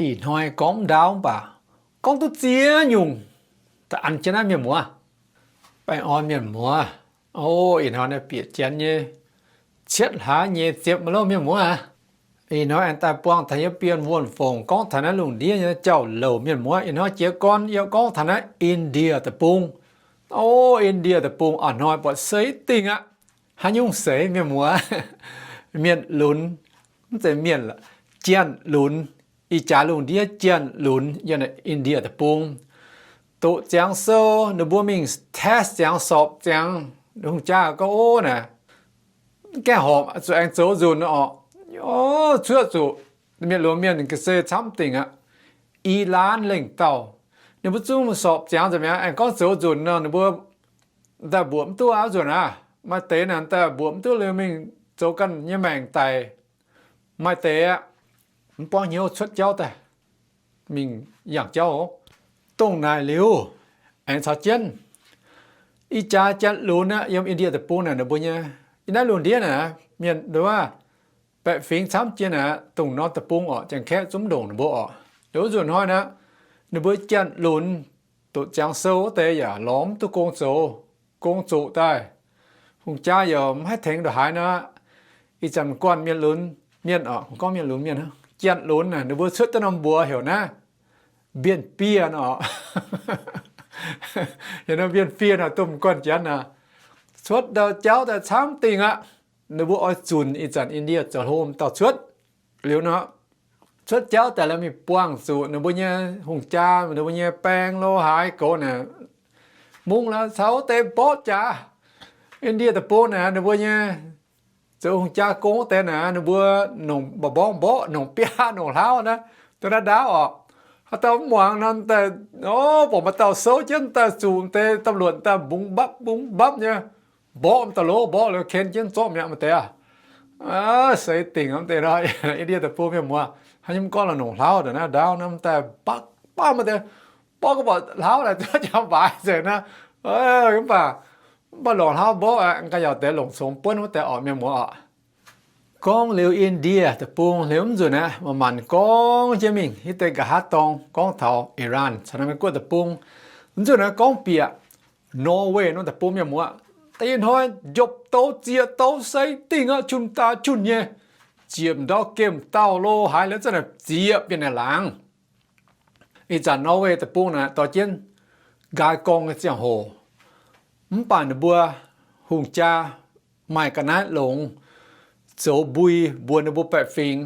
Ih hnoi gorngv ndaauv mv baac gorngv duqv ziex nyungc, da'an jienv naaiv mienh muoz. Baengh orn mienh muoz. O, ih hnoi naaiv bieqc janx nyei cietv hlaax nyei ziepc maiv louh mienh muoz aac. Ih hnoi aengx daaih buangh taux yie Bienh Wuonh Fongc gorngv taux naaiv lungh ndiev nyei jauv-louc mienh muoz. Ih hnoi jiez gorn yie gorngv taux naaiv India deic-bung. O, India deic-bung a'hnoi buatc seix dingh aqv. Haaix nyungc seix mienh muoz? Mienh lunx, mv zeiz mienh, janx lunx. Ih jaax lungh ndiev janx lunx yiem India deic-bung. Doqc ziangx sou, ninh mbuo mingh test ziangx, sorpc ziangx, hungh jaa gorngv, o, naaic, gaengh horpc zuqc aengx zoux nzunc oc. O, cuotv zuqc mienh lunx mienh ga'sie camv dingc aqv. I laanz lengh dauh. Ninh mbuo zungv sorpc ziangx nzengc mi'aqv, aengx gorngv zoux nzunc nor, ninh mbuo daaih mbuoqc mv duqv aqv nzunc aqv. Maaih deix naaic daaih mbuoqc mv duqv liuz mingh zoux ganh nyei maengc daic. Maaih deix aqv, mv buangv hnyouv cuotv jauv daaih mingh yangh jauv oc. Dongh naaic liuz, aengx caux jienv ih jaax janx lunx aqv, yiem India deic-bung naaic ninh mbuo nyei, yiem naaiv lungh ndiev naaic mienh nduov baeqc fingx camv jiex naaic, dongh norm deic-bung oc, Janx-Kaeqv zungv ndongc ninh mbuo oc. Liuz wuov nzunc hnoi naaic, ninh mbuo janx lunx, doqc ziangx sou wuov deix yaac lorz mv duqv gong zoux, gong zoqc daaih. Hungh jaa yaac mv haih tengx ndongc haaix nor. Ih zanc guanh mienh lunx mienh oc, gorngv mienh lunx mienh, janx lunx naaic ninh mbuo cuotv daaih norm mbuox heuc naaiv Mbienh Fiev oc. Heuc naaiv Mbienh Fiev naaic, domh guanh janx naaic, cuotv ndau jauv daaih camv dingh aqv. Ninh mbuo oix zunc ih zanc India zoux hlo dauh cuotv. Liuz nor, cuotv jauv daaih la'mingh buangh zuqc ninh mbuo nyei hungh jaa, ninh mbuo nyei baeng lo haaix goux naaic, mungv la'caux wuov deix mborqv jaax. India deic-bung naaic ninh mbuo nyei zoux hungh jaa gong wuov deix naaic, ninh mbuo nongc mba'mborqv mborqv, nongc biaav nongc hlauv naaiv, dongh naaiv ndaauv oc. Haaix dauh mv muangx nor, daaih, o, buatc maaih dauh souv jienv daaih zuqc deix domh luonc daaih mbungx mbapv mbungx mbapv nyei, mborqv m'daaih lov, mborqv liuz ken jienv zorqv mi'aqv maaih deix aqv. Seix dingc m'deix nor, India deic-bung mienh muoz, haaix nyungc gorngv la'nongc hlauv daaih naaiv ndaauv naaiv m'daaih baqv baqv maaih deix, mborqv ga'mborqc hlauv daaih jangx mbaaix nzengc naaiv. Mv baac, mv baac longc hlauv mborqv aqv, ga'yaauc deix longc congx buonv wuov deix oc mienh muoz oc. Gorngv liuz India deic-bung liuz mv nzunc aqv, manc-manc gorngv jienv mingh hiuv deix nqa'haav dorngx gorngv taux Iran caux naaiv Meiv-Guoqv deic-bung. Mv nzunc naaiv gorngv bieqc Norway norm deic-bung mienh muoz, da'nyeic hnoi njopv douz zieqc douz seix dingh aqv, junh daaih junh nyei, ziepc ndau gemh dauh lo haaix liuz zanc naaic zieqc bieqc naaic laangz. Ih zanc Norway deic-bung naaic dorh jienv nqaai gorngv nyei ziangh hoc, mv baac ninh mbuo hungh jaa maaih ga'naaiv longx, zoux mbui mbuox ninh mbuo baeqc fingx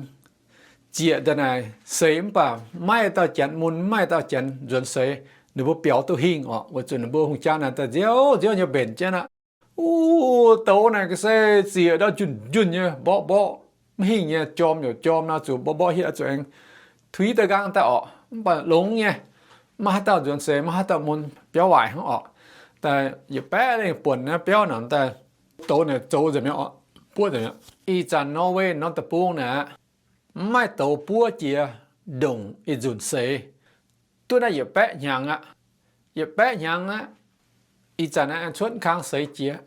zieqc daaih naaic seix, mv baac maiv dauh janx mun, maiv dauh janx nzuonx seix. Ninh mbuo biaux duqv hingh oc, weic zuqc ninh mbuo hungh jaa naaic daaih nziouv nziouv nyei mbenc jienv aqv. Uv, douz naaic ga'sie zieqc ndau njunh njunh nyei, mborqv mborqv mv hingh nyei, jorm yaac jorm nor, zuqc mborqv mborqv hietv zuqc aengx tuix daaih nqaang daaih oc. Mv baac longx nyei, maiv haaix dauh nzuonx seix, maiv haaix dauh mun, biauv waaic hnangv oc. Daaih yietc baeqv lengh buonc naaiv biauv naaic daaih douz naaic zoux nzengc mi'aqv oc, buov nzengc mi'aqv. Ih zanc Norway norm deic-bung naaic aqv, mv maaih douz buov jiex ndongc ih nzunc seix duqv naaiv yietc baeqv hnyangx aqv. Yietc baeqv hnyangx aqv, ih zanc naaiv aengx cuotv kang seix jiex.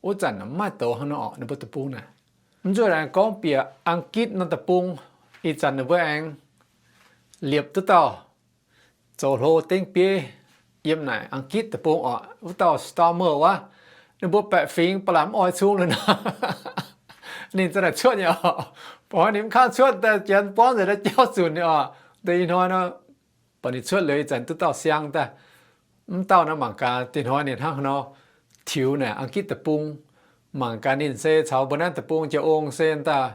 Wuov zanc mv maaih douz hnangv nor oc, ninh mbuo deic-bung naaic. Mv nzunc naaic gorngv bieqc Ang-gitv norm deic-bung, ih zanc ninh mbuo aengx liepc duqv dauh zoux hlo dengv bieiv yiem naaic Ang-gitv deic-bung oc, wuov dauh Starmer wuov. Ninh mbuo baeqc fingx ba'laqc mv oix cung liuz nor, ninh za'naaic cuotv nyei oc. Ba'hnoi ninh mv kangv cuotv daaih janx buangv nzengc naaiv jauv zunc nyei oc. Deix ih hnoi nor, baac ninh cuotv liuz ih zanc duqv dauh siang daaih. Mv dauh nor mangc gaax dinh hnoi ninh hnangv haaix nor tiux naaic Ang-gitv deic-bung. Mangc gaax ninh se caux mbuo naaiv deic-bung jiex ong se daaih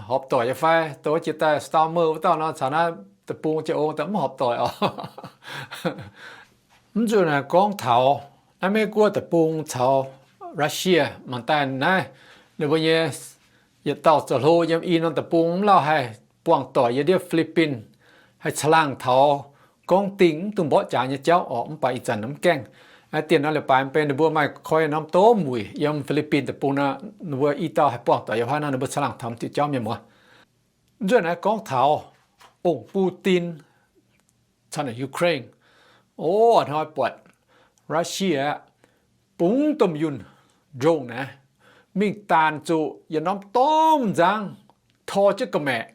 horpc doic nyei fai. Douz jiex daaih Starmer wuov dauh nor caux naaiv deic-bung jiex ong daaih mv horpc doic oc. Mv nzunc naaic gorngv taux naaiv Meiv-Guoqv deic-bung caux Russia mangc daaih naaiv, ninh mbuo nyei yietc dauh zoux hlo yiem i norm deic-bung mv lauh haih buangh doic yiem ndiev Fi^li^bin, haih caangh laangh taux gorngv dingh mv dungx mborqv jaax nyei jauv orqc. Mv baac ih zanc mv gaengh. Aa, diex nor leiz-baaix benx ninh mbuo maaih koi norm domh wuic yiem Fi^li^bin deic-bung nor, ninh mbuo i dauh haih buangh doic yiem haaix nor, ninh mbuo caangh laangh taux diuc jauv mienh muoz. Nzuonx naaiv gorngv taux ong Putin caux naaic Ukraine. O, hnoi buatc Russia aqv, bungx domh yunh drone naaiv mingh daanc zuqc yietc norm domh nzangv, tor jienv ga'maeqc.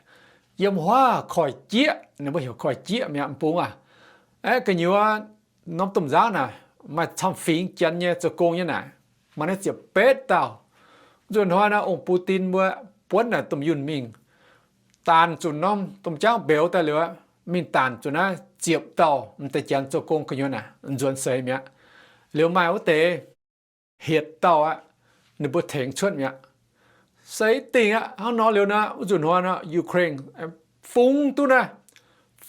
yiem huaav koiv-jieqv, ninh mbuo heuc koiv-jieqv mi'aqv, m'bung aac. Aeqv, gu'nyuoz norm domh nzangv naaic maaih camv-fingx janx nyei zoux gong nyei naaic, maaih naaiv ziepc betv dauh. Nzunc hnoi naaic ong-bou-din mbuo buonv naaic domh yunh mingh daanc zuqc norm domh jaangv mbeux daaih liuz, mingh daanc zuqc naaiv ziepc dauh m'deix janx zoux gong gu'nyuoz naaic nzuonx seix mi'aqv. Liuz maaih wuov deix hietc dauh aqv, ninh mbuo tengx cuotv mi'aqv. Seix dingh aqv. Hnangv nor liuz nor, wuov nzunc hnoi nor Ukraine fungx duqv naaiv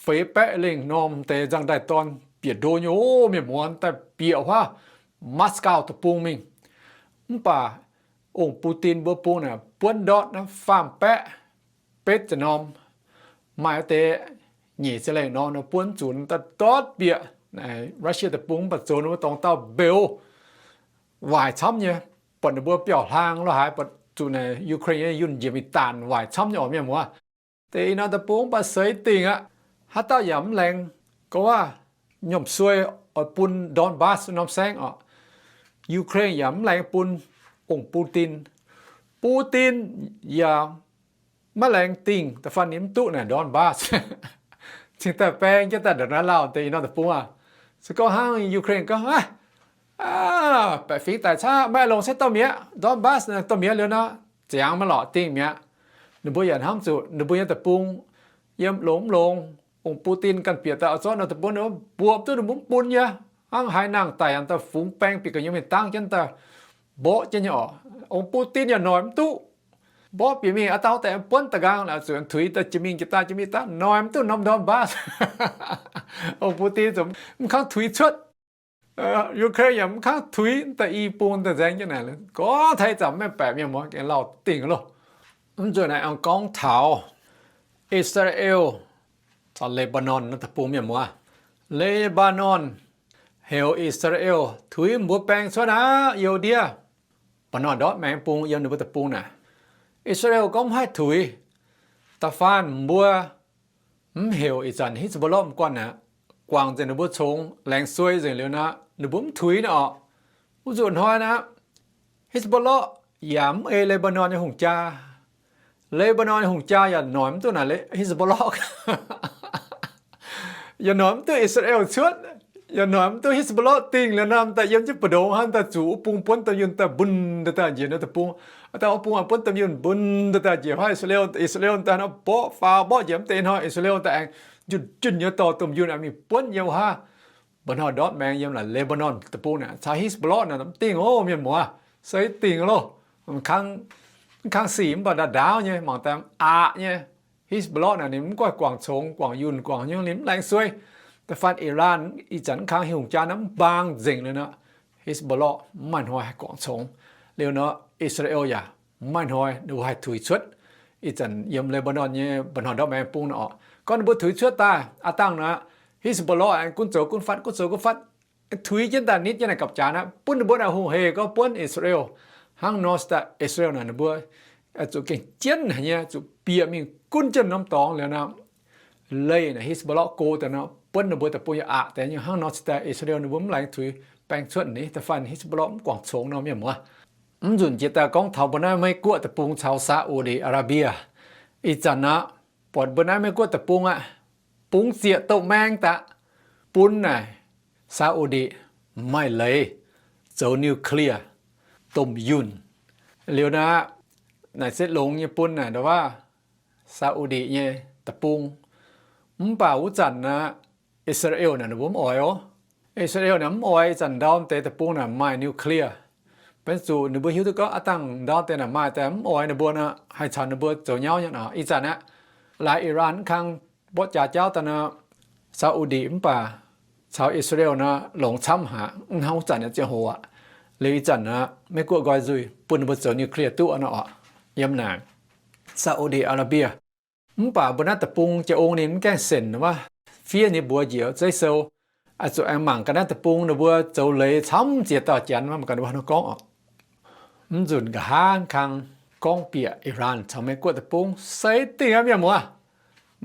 feix baeqv lengh norm deix nzangv-ndaaih dorn bieqc ndo nyei oc, mienh muoz, daaih bieqc huaav Moscow deic-bung mingh. Mv baac ong-bou-din mbuo bung naaic buonv ndortv naaiv faam baeqv betv ziepc norm, maaih wuov deix nyic ziepc lengh norm nor buonv zunx daaih ndortv bieqc Russia deic-bung, mv baac zoux ninh mbuo dorngx dauh mbeux waaic camv nyei, buatc ninh mbuo biauv-hlaang lo haaix, buatc zuqc naaic Ukraine nyei yunh njiec mingh daanc waaic camv nyei oc, mienh muoz. Deix ih norm deic-bung mv baac seix dingh aqv. Haaix dauh yaac mv laengz gorngv waac nyormh suei oix bun Donbas norm saengv oc. Ukraine yaac mv laengz bun ong-bou-din. Bou-din yaac maiv laengz dingh, da'faanh ninh mv duqv naaic Donbas. Cingx daaih baeng jienv daaih ndongc naaiv lauh deix ih norm deic-bung aac. Se gorngv hnangv Ukraine gorngv, baeqc fingx daic caqv, maiv longc se dorh mi'aqv, Donbas dorh mi'aqv liuz nor, ziangx maiv lorqc dingh mi'aqv. Ninh mbuo yaac hnamv zuqc ninh mbuo nyei deic-bung yiem longx mv longx, ong-bou-din ganh bieqc daaih oix zorqv norm deic-bung, ninh mbuo mbuoqc duqv ninh mbuo mv bun nyei. Hnangv haaix nangh daic yaac daaih fungx baeng bieqc gu'nyuoz mingh dangv jienv daaih mborqv jienv nyei oc. Ong-bou-din yaac noic mv duqv. Mborqv bieqc mingh aqv, dauh daaih buonv da'nqaang, zuqc tuix daaih jiex mingh, jiex daaih jiex mingh daaih noic mv duqv norm Donbas. Ong-bou-din zuqc mv kangv tuix cuotv. Ukraine yaac mv kangv tuix, daaih i bung daaih nzaeng jienv naaic, gorngv taux ih zanc maiv baeqc mienh muoz, gengh lauh dingh loh. Mv nzunc naaiv aengx gorngv taux Israel caux Lebanon naaiv deic-bung, mienh muoz. Lebanon heuc Israel tuix mbuo baeng cuotv aqv, youz ndiev. Mba'hnoi ndortv maengx bung yiem ninh mbuo deic-bung naaic. Israel gorngv mv haih tuix. Da'faanh mbuo mv heuc ih zanc Hezbollah m'guanh aqv, guangc nzengc ninh mbuo congx, laengz suei nzengc liuz nor, ninh mbuo mv tuix nor oc. Wuov nzunc hnoi nor, Hezbollah yaac mv ei Lebanon nyei hungh jaa. Lebanon nyei hungh jaa yaac noic mv duqv naaic Hezbollah, yaac noic mv duqv Israel cuotv, yaac noic mv duqv Hezbollah dingh liuz nor, daaih yiem jienv mbu'ndongx hnangv, daaih zuqc wuov bung buonv domh yunh daaih mbuonx daaih, daaih njiec naaiv deic-bung. Daaih wuov bung buonv domh yunh mbuonx daaih, daaih njiec huaav Israel. Israel daaih nor mborqv faaux mborqv njiec mv deix hnoi, Israel daaih aengx njunh junh nyei dorh domh yunh aengx mingh buonv yiem wuov haav. Mba'hnoi ndortv maengx yiem naaic Lebanon deic-bung naaic caux Hezbollah naaic mv dingh oc, mienh muoz. Se dingh loh. Mv kangv sic mv baac ndaauv ndaauv nyei, mangc daaih aqc nyei. Hezbollah naaic ninh mv goiv guangc congx, guangc yunh, guangc nyungc, ninh mv laengz suei. Da'faanh Iran ih zanc mv kangv hungh jaa naaiv mv mbaang nzengc liuz nor, Hezbollah mv maaih hnoi haih guangc congx. Liuz nor Israel yaac mv maaih hnoi ninh mbuo haih tuix cuotv. Ih zanc yiem Lebanon nyei mba'hnoi ndortv maengx bung nor oc, gorngv ninh mbuo tuix cuotv daaih aqv dangh nor, Hezbollah aengx gunv zoux gunv fatv, gunv zoux gunv fatv, tuix jienv daaih nitv jienv naaic gapv-jaax aqv, bun ninh mbuo naaic hungh hec gorngv buonv Israel. Hnangv nor se daaih Israel naaic ninh mbuo zuqc gengh jienv haic nyei, zuqc bieqc mingh gunv jienv norm dorngx liuz nor, leih naaic Hezbollah go daaih nor, buonv ninh mbuo deic-bung yaac aqc deix nyei. Hnangv nor se daaih Israel ninh mbuo mv laengz tuix baeng cuotv ni, da'faanh Hezbollah mv guangc congx nor, mienh muoz. Mv nzunc jiex daaih gorngv taux mbuo naaiv Meiv-Guoqv deic-bung caux Saudi Arabia. Ih zanc aqv, buatc mbuo naaiv Meiv-Guoqv deic-bung aqv, bungx zieqc douz-maeng daaih bun naaic Saudi maaih leiz zoux nuclear domh yunh. Liuz nor, naaic se longx nyei bun naaic ndau wuov Saudi nyei deic-bung. Mv baac wuov zanc aqv, Israel naaic ninh mbuo mv oix oc. Israel naaic mv oix ih zanc ndau deix deic-bung naaic maaih nuclear. Benx zuqc ninh mbuo hiuv duqv gorngv aav dangh ndau deix naaic maaih daaih mv oix ninh mbuo nor, haih caux ninh mbuo zoux nyauv nyei nor. Ih zanc aqv, laaix Iran mv kang mborqv jaax jauv daaih nor, Saudi mv baac caux Israel nor longx camv haic, mv hnangv wuov zanc nyei ziangh hoc aqv. Liuz ih zanc aqv, Meiv-Guoqv nqoi nzuih bun ninh mbuo zoux nuclear duqv nor oc, yiem naaic Saudi Arabia. Mv baac mbuo naaiv deic-bung jiex ong ninh mv gaengh senc wuov, fiev ninh mbuox njiec zeiv sou, zuqc aengx mangc gaax naaiv deic-bung ninh mbuo zoux leiz camv ziex dauh janx wuov, mangc gaax ninh mbuo haaix nor gorngv oc. Mv nzunc nqa'haav kang gorngv bieqc Iran caux Meiv-Guoqv deic-bung se dingh aqv, mienh muoz.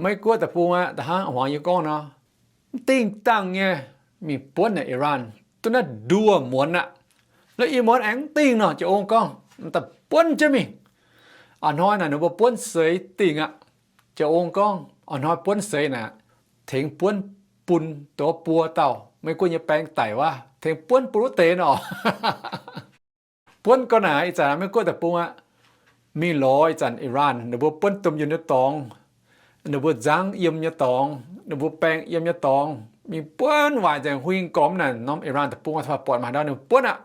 Meiv-Guoqv deic-bung aqv, da'hnangv huaangx yie gorngv nor, mv dingh dangh nyei mingh buonv naaic Iran duqv naaiv nduoh muonz aqv. La'ih muonz aengx mv dingh nor, jiex ong gorngv daaih buonv jienv mingh. A'hnoi naaic ninh mbuo buonv seix dingh aqv. Jaa-ong gorngv, A'hnoi buonv seix naaic, tengx buonv bun dov buo dauh Meiv Guoqv nyei baeng daic wuov, tengx buonv bun wuov deix nor. Buonv gau naaic, ih zanc Meiv Guoqv deic-bung aqv, mingh lorz ih zanc Iran ninh mbuo buonv domh yunh nyei dorngx, ninh mbuo nzangv yiem nyei dorngx, ninh mbuo baeng yiem nyei dorngx, mingh buonv waaic nzengc, huing gormx naaic norm Iran deic-bung buatc maaih ndau ninh buonv aqv.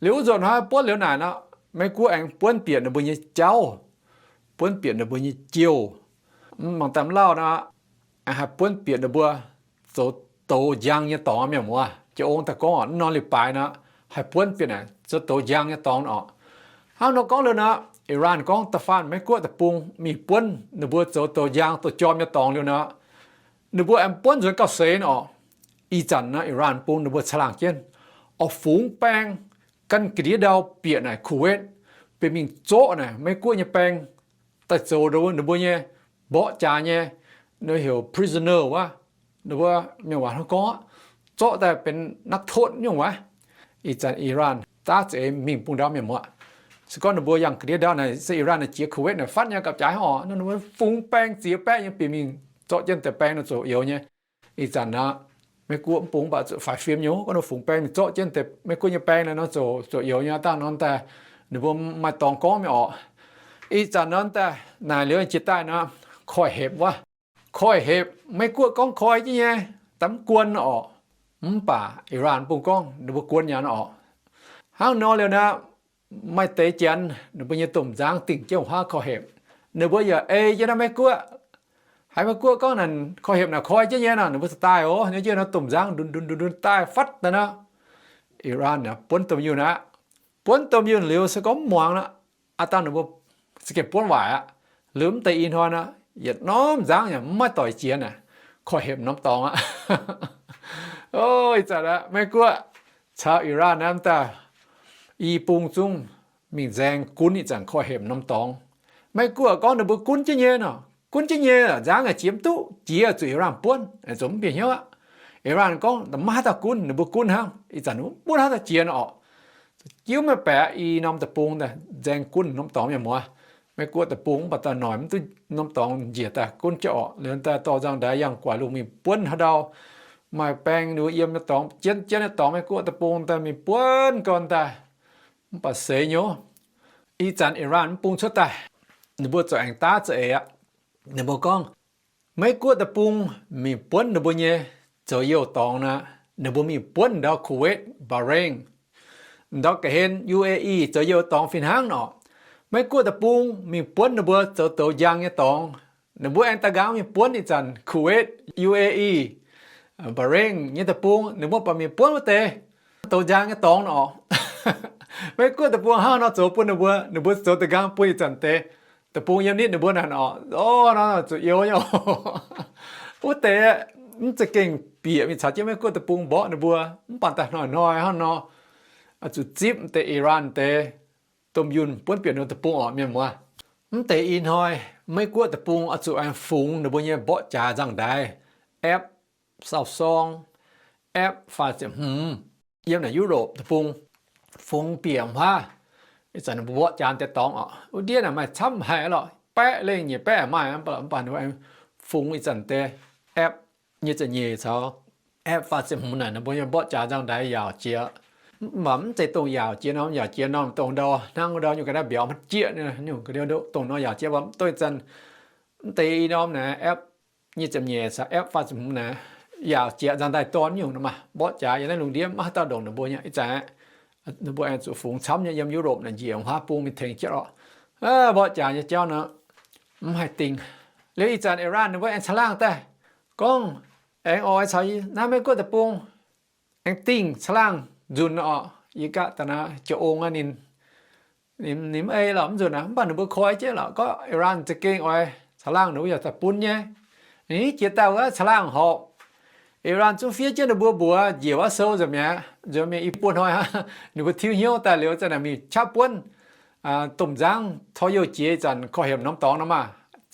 Liuz wuov nzunc hnoi buonv liuz naaic nor, Meiv Guoqv aengx buonv bieqc ninh mbuo nyei jauv, buonv bieqc ninh mbuo nyei jiouh. Mv mangc daaih mv lauh nor, aengx haih buonv bieqc ninh mbuo zoux douz njang nyei dorngx, mienh muoz. Jaa-ong daaih gorngv, mv norm leiz-baaix nor, haih buonv bieqc naaic zoux douz njang nyei dorngx oc. Hnangv nor gorngv liuz nor, Iran gorngv da'faanh Meiv Guoqv deic-bung mingh buonv ninh mbuo zoux douz njang douz jorm nyei dorngx liuz nor, ninh mbuo aengx buonv nzuonx gauh seix nor. Ih zanc nor Iran bung ninh mbuo caangh laangh jienv, oix fungx baeng gan ga'ndiev ndau bieqc naaic Kuwait, bieqc mingh zorqv naaic Meiv Guoqv nyei baeng daaih zoux ninh mbuo nyei mborqv jaax nyei, ninh heuc prisoner wuov, ninh mbuo mienh waac hnangv gorngv, zorqv daaih benx นักโทษ nyungc wuov. Ih zanc Iran daav za'eix mingh bung ndau, mienh muoz. Se gorngv ninh mbuo yangh ga'ndiev ndau naaic se Iran naaic jiex Kuwait naaic fatv nyei gapv-jaaix oc, ninh mbuo fungx baeng ziex baeqv nyei bieqc mingh zorqv jienv deix baeng nor zoux youz nyei. Ih zanc nor, Meiv Guoqv mv bung mv baac zuqc faix fim nyei, gorngv ninh fungx baeng mingh zorqv jienv deix Meiv Guoqv nyei baeng naaic nor zoux, zoux youz nyei. Dangh nor daaih ninh mbuo maaih dorngx gorngv mingh oc. Ih zanc nor daaih naaic liuz jiex daaih nor, koiv-hepc wuov, koiv-hepc Meiv Guoqv gorngv koi jienv nyei, daaih mv guon oc. Mv baac Iran bung gorngv ninh mbuo guon nyanc oc. Hnangv nor liuz nor, maaih deix janx ninh mbuo nyei domh nzangv dingc jienv wuov haav koiv-hepc, ninh mbuo yaac ei jienv naaiv Meiv Guoqv. Haiz Meiv Guoqv gorngv naaic koiv-hepc naaic koi jienv nyei nor, ninh mbuo za'daaih oc, ninh jienv naaiv domh nzangv ndun ndun ndun ndun daaih fatv daaih nor, Iran buonv domh yunh aqv. Buonv domh yunh liuz se gorngv mv muangx nor, aav dangh ninh mbuo za'gengh buonv waaic aqv. Liuz mv deix ih hnoi nor, yietc norm nzangv yaac mv maaih doic jiex naaic, koiv-hepc norm dorngx aqv. O, ih zanc aqv, Meiv Guoqv caux Iran naaiv daaih i bung zungv mingh nzaeng gunv ih zanc koiv-hepc norm dorngx. Meiv Guoqv gorngv ninh mbuo gunv jienv nyei nor, gunv jienv nyei, nzangv yaac jiex mv duqv, jiex zuqc Iran buonv, zoux mv bieqc hnyouv aqv. Iran gorngv maiv haaix dauh gunv, ninh mbuo gunv hnangv. Ih zanc mbuo haaix dauh jiex nor orqc. Jiuv maiv baeqc i norm deic-bung nzaeng gunv norm dorngx, mienh muoz. Meiv Guoqv deic-bung mv baac daaih noic mv duqv norm dorngx njiec daaih gunv jienv orqc. Liuz daaih dorh nzangv-ndaix yangh guaix lungh mingh buonv haaix ndau maaih baeng ninh mbuo yiem nyei dorngx, jienv jienv nyei dorngx, Meiv Guoqv deic-bung daaih mingh buonv gau daaih, mv baac seix nyouv. Ih zanc Iran mv bung cuotv daaih, ninh mbuo zoux aengx daav za'eix aqv. Ninh mbuo gorngv, Meiv Guoqv deic-bung mingh buonv ninh mbuo nyei zoux youh dorngx nor, ninh mbuo mingh buonv ndau Kuwait, Bahrain, ndau ga'hlen U A E zoux youh dorngx fih hnangv nor. Meiv Guoqv deic-bung mingh buonv ninh mbuo zoux douz njang nyei dorngx. Ninh mbuo aengx daaih nqaang mingh buonv ih zanc Kuwait, U A E, Bahrain nyei deic-bung, ninh mbuo baac mingh buonv wuov deix douz njang nyei dorngx nor. Meiv Guoqv deic-bung hnangv nor zoux bun ninh mbuo, ninh mbuo zoux da'nqaang bun ih zanc deix deic-bung yiem nitv ninh mbuo naaic orqc. O, nor zuqc youx nyei. Wuov deix mv za'gengh bieqc mingh caux jienv Meiv Guoqv deic-bung mborqv ninh mbuo, mv baac daaih hnoi-hnoi hnangv nor, zuqc zipv deix Iran deix domh yunh buonv bieqc ninh deic-bung orqc, mienh muoz. Mv deix ih hnoi Meiv Guoqv deic-bung oix zuqc aengx fungx ninh mbuo nyei mborqv jaax nzangv-ndaix, F sau sorng, F faah ziepc hmz, yiem naaic Europe deic-bung fungx bieqc haav. Ih zanc ninh mbuo mborqv jaax deix dorngx orqc, wuov ndiev naaic maaih camv haic lorqc, baeqv lengh nyei baeqv maaih, mv baac ninh mbuo aengx fungx ih zanc deix F nyic ziepc nyeic caux F faah ziepc hmz naaic, ninh mbuo nyei mborqv jaax nzangv-ndaix yaauc jiex. Mv baac mv zeiz dongh yaauc jiex norm, yaauc jiex norm dongh ndau hnangv ndau nyungc ga'naaiv mbiauz maiv jieqv nyungc, dongh nor yaauc jiex mv duqv ih zanc. Mv deix i norm naaic F nyic ziepc nyeic caux F faah ziepc hmz naaic, yaauc jiex nzangv-ndaix dorn nyungc nor maah, mborqv jaax yiem naaiv lungh ndiev maiv haaix dauh ndongc ninh mbuo nyei. Ih zanc ninh mbuo aengx zuqc fungx camv nyei yiem Europe naaic njiec haav bung mingh tengx jienv orqc. Mborqv jaax nyei jauv nor mv haih dingh. Liuz ih zanc Iran ninh mbuo aengx caangh laangh daaih gorngv aengx oix caux naaiv Meiv Guoqv deic-bung aengx dingh caangh laangh nzunc orqc. Yie gaav daaih naaiv jiex ong aqv, ninh, ninh mv ei lorqc mv nzunc aqv, mv baac ninh mbuo koi jienv lorqc, gorngv Iran za'gengh oix caangh laangh ninh mbuo yaac daaih bun nyei. Ninh jiex daaih wuov caangh laangh horpc, Iran zungv fiev jienv ninh mbuo mbuox njiec wuov sou nzunc mi'aqv, nzunc mingh i buo hnoi hnangv, ninh mbuo tiuv hnyouv daaih liuz zanc naaic mingh qaqv buonv domh nzangv tor youh jiex ih zanc korv-hemx norm dorngx nor maah.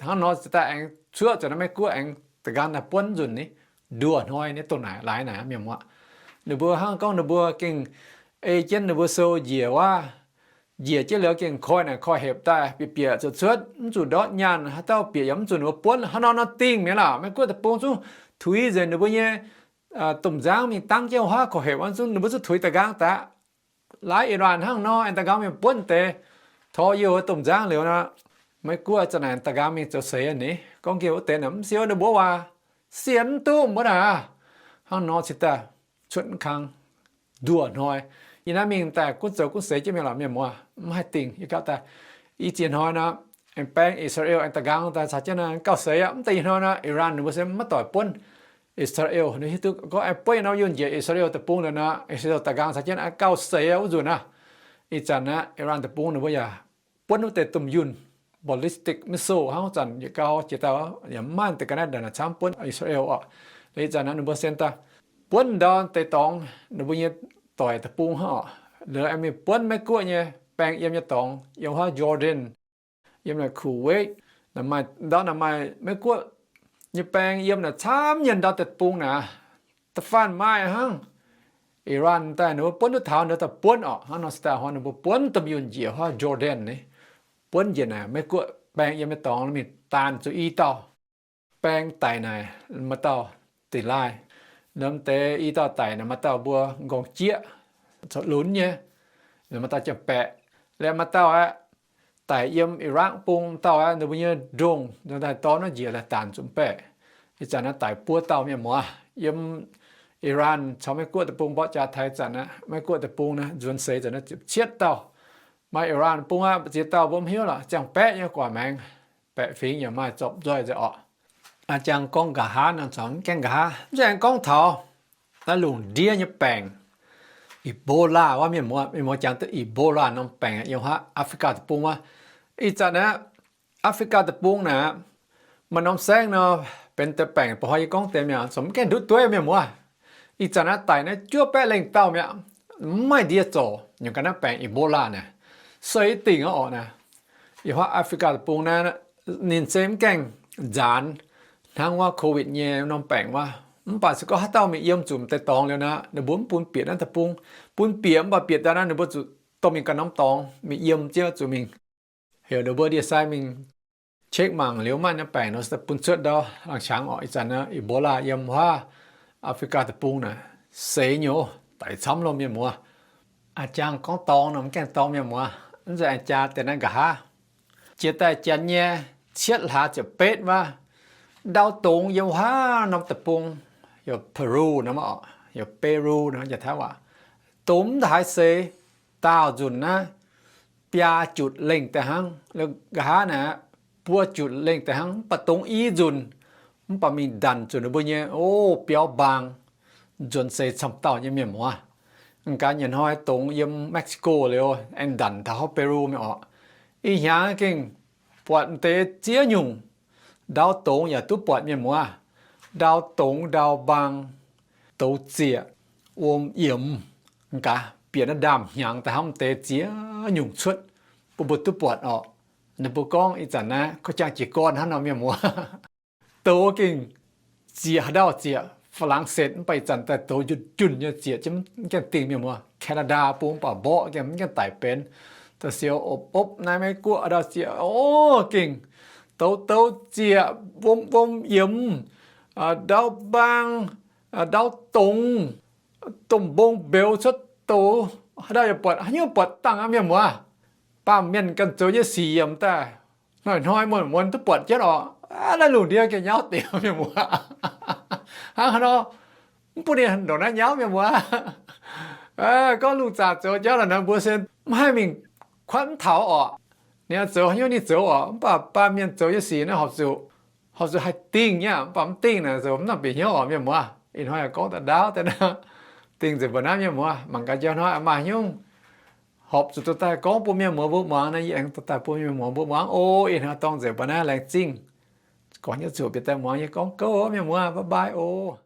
Hnangv nor ziouc daaih aengx cuotv zanc naaiv Meiv Guoqv aengx da'nqaang daaih buonv nzunc ni, nduoh hnoi ni dongh naaic laaix naaic mienh muoz. Ninh mbuo hnangv gorngv ninh mbuo gengh ei jienv ninh mbuo sou njiec wuov njiec jienv liuz gengh koi naaic koi hepc daaih bieqc bieqc zuqc cuotv, mv zuqc ndortv nyaanh, haaix dauh bieqc yaac mv zuqc ninh mbuo buonv. Hnangv nor nor dingh mi'aqv lorqc. Meiv Guoqv deic-bung zungv tuix nzengc ninh mbuo nyei domh nzangv mingh dangv jienv wuov koi hepc wuov zungv ninh mbuo zungv tuix da'nqaang daaih. Laaix Iran hnangv nor aengx da'nqaang mingh buonv deix, tov youh domh nzangv liuz nor, Meiv Guoqv za'naaic da'nqaang mingh zoux seix aqv ni. Gorngv nqemh wuov deix naaic mv siou ninh mbuo waac sienx mv duqv mbuo naaic. Hnangv nor cingx daaih cuotv kang nduoh hnoi. Yie naaiv mingh daaih gunv zoux gunv seix jienv mingh lorqc mienh muoz, mv haih dingh. Yie gauh daaih i ziex hnoi nor, aengx baeng Israel aengx da'nqaang daaih caux jienv naaiv gauh seix aqv. Mv deix ih hnoi nor Iran ninh mbuo se maiv doic buonv Israel. Ninh hiuv duqv gorngv aengx buonv yietc norm yunh njiec Israel deic-bung liuz nor, Israel da'nqaang caux jienv naaiv gauh seix aqv wuov nzunc aqv. Ih zanc naaiv Iran deic-bung ninh mbuo yaac buonv wuov deix domh yunh ballistic missile hnangv wuov zanc yietc gau jiex daaih yaac mv maaih deix ga'naaiv ndaangc camv buonv Israel oc. Ih zanc naaiv ninh mbuo sen daaih buonv ndau deix dorngx ninh mbuo nyei doic deic-bung hnangv oc. Liuz aengx mingh buonv Meiv Guoqv nyei baeng yiem nyei dorngx yiem huaav Jordan, yiem naaic Kuwait, naaic maaih ndau naaic maaih Meiv Guoqv nyei baeng yiem naaic camv nyei ndau deic-bung naaic. Da'faanh maaih hnangv Iran daaih ninh mbuo buonv duqv taux ninh mbuo daaih buonv oc. Hnangv nor se daaih hnoi ninh mbuo buonv domh yunh njiec huaav Jordan ni, buonv njiec naaic Meiv Guoqv baeng yiem nyei dorngx mingh daanh zuqc i dauh baeng daic naaic maaih dauh da'laaih. Norm deix i dauh daic naaic maaih dauh mbuo nqorngv jieqv corc lunx nyei, maaih dauh jangx-baeqc. Liuz maaih dauh aqv, daic yiem Iraq bung dauh aqv, ninh mbuo nyei ndongh daaih dorn wuov njiec laaix daanh zuqc mv baeqc. Ih zanc naaiv daic buo dauh mienh muoz. Yiem Iran caux Meiv Guoqv deic-bung mborqv jaax taux ih zanc naaiv, Meiv Guoqv deic-bung naaiv nzuonx seix zanc naaiv ziepc cietv dauh. Maaih Iran bung aqv, ziex dauh mbuo mv hiuv lorqc, ziangh baeqv nyei guaax maengx. Baeqc fingx yaac maaih zorpc nzoih nzengc orqc. A'jang gorngv nqa'haav nor corc mv gaengh nqa'haav, mv zeiz aengx gorngv taux naaiv lungh ndiev nyei baengc Ebola wuov mienh muoz. Mienh muoz jangx duqv Ebola norm baengc yiem huaav Africa deic-bung wuov. Ih zanc naaiv Africa deic-bung naaic, maaih norm saengv nor benx deix baengc, ba'hnoi yie gorngv deix mi'aqv, corc mv gaengh ndutv dueiv mienh muoz. Ih zanc naaiv daic naaiv juov baeqv lengh dauh mi'aqv, mv maaih ndie zorc nyungc ga'naaiv baengc Ebola naaic. Sueih dingc aqv orqc naaic. Yiem huaav Africa deic-bung naaiv, ninh se mv gaengh nzaanx hnangv wuov COVID nyei norm baengc wuov. Mv baac se gorngv haaix dauh mingh yiem zuqc m'deix dorngx liuz naaic, ninh mbuo mv bun bieqc naaiv deic-bung. Bun bieqc mv baac bieqc daaih naaiv ninh mbuo zuqc dorh mingh ganh norm dorngx mingh yiem jienv zuqc mingh heuc ninh mbuo ndie-sai mingh check mangc liuz maaih naaiv baengc nor se bun cuotv ndau laangz qangx orqc. Ih zanc naaiv Ebola yiem huaav Africa deic-bung naaic seix nyei, daic camv loh mienh muoz. A'jang gorngv dorngx nor mv gaengh dorngx mienh muoz, mv zeiz a'jang deix naaiv nqa'haav. Jiex daaih janx nyei cietv hlaax ziepc betv wuov, ndau dongz yiem huaav norm deic-bung, heuc Peru nor, heuc Peru nor, jiex taiv waac, dongz mv haaix seix, daauh nzunc naaiv biaa jutc lengh daaih hnangv. Nqa'haav naaic buo jutc lengh daaih hnangv, mv baac dongz i nzunc, mv baac mingh ndanc zuqc ninh mbuo nyei, o, biauv mbaang, nzuonx seix camv dauh nyei mienh muoz. Gaax nyanc hnoi dongz yiem Mexico liuz aengx ndanc taux hopv Peru mingh orqc. Ih hnyangx gengh buatc m'deix ziex nyungc ndau dongz yaac duqv buatc mienh muoz. Ndau dongz ndau mbaang, douz zieqc, wuom yiemx. Gaax bieqc naaiv ndaamv-hnyangx daaih hnangv m'deix ziex nyungc cuotv bun mbuo duqv buatc orqc. Ninh mbuo gorngv ih zanc naaiv korv-jangx jiez gorn hnangv nor mienh muoz. Douz gengh zieqc, haaix ndau zieqc, Faa^lang^setv mv baac ih zanc daaih douz njunh njunh nyei zieqc, mv gaengh dingh mienh muoz. Canada bung mv baac mborqv gengh mv gaengh daic benx. Da'siou opv opv naaiv Meiv Guoqv haaix ndau zieqc, o, gengh douz douz zieqc, wuom wuom yiemx, ndau mbaang, ndau dongz, domh mbong mbeux cuotv douz, haaix ndau yaac buatc, haaix nyungc buatc dangh aqv mienh muoz. Baamh mienh ganh zoux nyei sic yiem daaih hnoi-hnoi muonz-muonz duqv buatc jienv orqc. Naaiv lungh ndiev gengh nyauv deix mienh muoz. Hnangv haaix nor mv bun ninh ndongc naaiv nyauv mienh muoz. Gorngv lungh zaangc zoux jauv lorqc nor mbuo se mv haih mingh kuatv mv taux orqc. Ninh zoux haaix nyungc ninh zoux orqc, mv baac baamh mienh zoux nyei sic naaiv horpc zuqc, horpc zuqc haih dingh nyei, mv baac mv dingh naaic zoux mv nangc bieqc hnyouv orqc mienh muoz. Ih hnoi yaac gorngv da'ndaauv deix naaiv, dingh nzengc mbuo naaiv mienh muoz. Mangc gaax jauv hnoi maaih haaix nyungc horpc zuqc dorh daaih gorngv bun mienh muoz mbuo muangx naaiv, yie aengx dorh daaih bun mienh muoz mbuo muangx oc. Ih hnoi dorng nzengc mbuo naaiv, laengz zingh. Gorngv hnyouv zuqc bieqc daaih muangx yie gorngv gouv mienh muoz, bye bye oc.